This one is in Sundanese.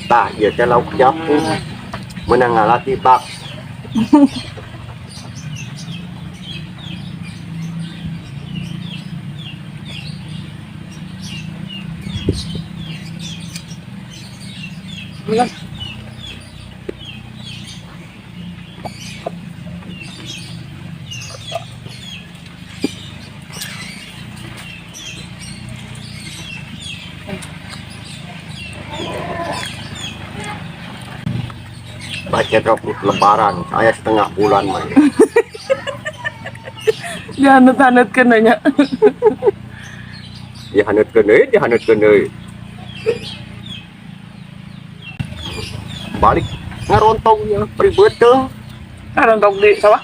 Tah, ieu teh lauk japu. Meunang ngala ti bak. Bilang. Baca drop lebaran, saya setengah bulan mah. Dihanet-hanetkeun nya. Dihaneutkeun deui, dihaneutkeun deui. Balik ngarontongnya pribeuteung. Karontok di sawah.